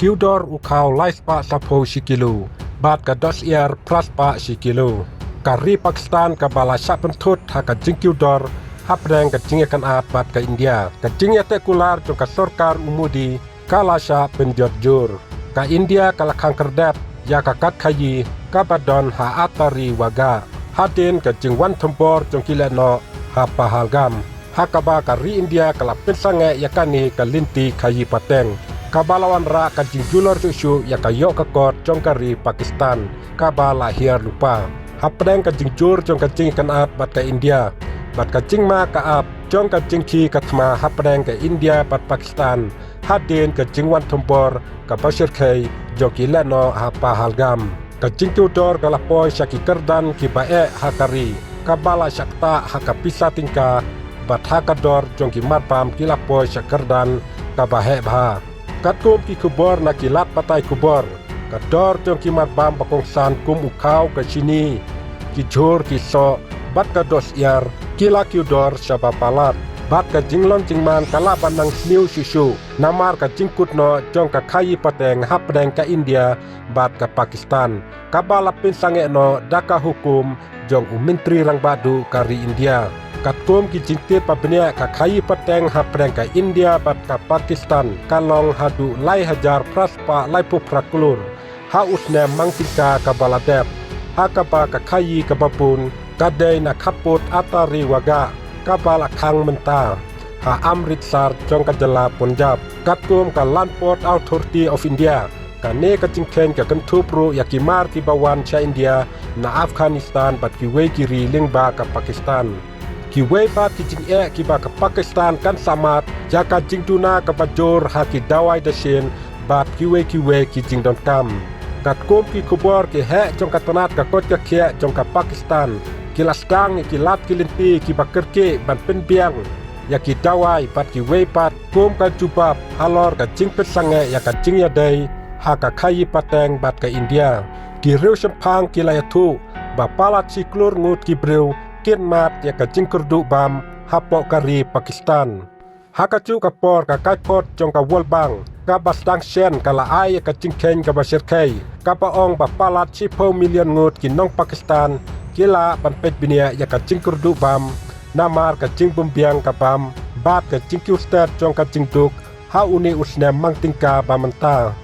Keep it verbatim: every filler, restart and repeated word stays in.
Kiew dor u khaw lai spah saphew shi kilo, bad ka dohsyiar phra spah shi kilo. Ka ri Pakistan kaba la shah pynthut ha ka jingkiew dor hapdeng ka jingïakynad bad ka India. Ka jingïateh kular jong ka sorkar u Modi ka la shah pynjot jur. Ka India ka la khang khyrdep ïa ka kat khaïi kaba don ha Attari Wagah, hadien ka jingwan thombor jong ki lehnoh ha Pahalgam, ha kaba ka ri India ka la pynsangeh ïa kane ka lynti khaïi pateng, kaba la wanrah ka jingjulor shuh shuh ïa ka ïoh ka kot jong ka ri Pakistan kaba la hiar lypa. Hapdeng ka jingjur jong ka jingïakynad bad ka India, bad ka jingma ka ap jong ka jingkhie ka thma hapdeng ka India bad Pakistan, hadien ka jingwan thombor kaba shyrkhei jong ki lehnoh ha Pahalgam, ka jingkiew dor ka la poi sha ki kyrdan kiba eh ha ka ri, kaba la shah ktah ha ka pisa tyngka, bad ha ka dor jong ki marbam ki la poi sha kyrdan kaba heh bha. Katkum ki khubor na ki lad pathai khubor, ka dor jong ki marbam ba kongsan kum u khaw, ka shini, ki jhur, ki soh, bad ka dohsyiar, ki la kiew dor shaba palat, bad ka jinglong jingman ka lah ban nang sniew shuh shuh namar ka jingkut noh jong ka khaïi pateng hapdeng ka India bad ka Pakistan, kaba la pynsangeh noh da ka hukum jong u Myntri Rangbah Duh ka ri India. Katkum ki jingtip ba bniah, ka khaïi pateng hapdeng ka India bad ka Pakistan ka long haduh lai hajar phra spah laiphew phra klur ha u snem mang tyngka kaba la dep, ha kaba ka khaïi kaba bun ka dei na khappud Attari Wagah, kaba la khang mynta ha Amritsar jong ka jylla Punjab. Katkum ka Land Port Authority of India, kane ka jingkheiñ ka kynthup ruh ïa ki mar kiba wan sha India na Afghanistan bad kiwei ki ri lyngba ka Pakistan. Kiwei pat ki jingeh kiba ka Pakistan kan sa mad ïa ka jingduna kaba jur ha ki dawai dashin bad kiwei kiwei ki jingdonkam. Katkum ki khubor ki heh jong ka tnat ka koit ka khiah jong ka Pakistan, ki la sdang ïa ki lad ki lynti kiba kyrkieh ban pynbiang ïa ki dawai bad kiwei pat kum ka jubab halor ka jingpynsangeh ïa ka jingïadei ha ka khaïi pateng bad ka India. Ki riewshemphang ki la ïathuh ba palat shi klur ngut ki briew kin mad ïa ka jingkyrduh bam hapoh ka ri Pakistan. Ha kajuh ka por, ka kaiphod jong ka World Bank kaba sdang shen ka la ai ïa ka jingkheiñ kaba shyrkhei, kaba ong ba palat shiphew million ngut ki nong Pakistan ki lah ban peit bniah ïa ka jingkyrduh bam namar ka jingbymbiang ka bam bad ka jingkiew stet jong ka jingduk ha une u snem mang tyngka ba mynta.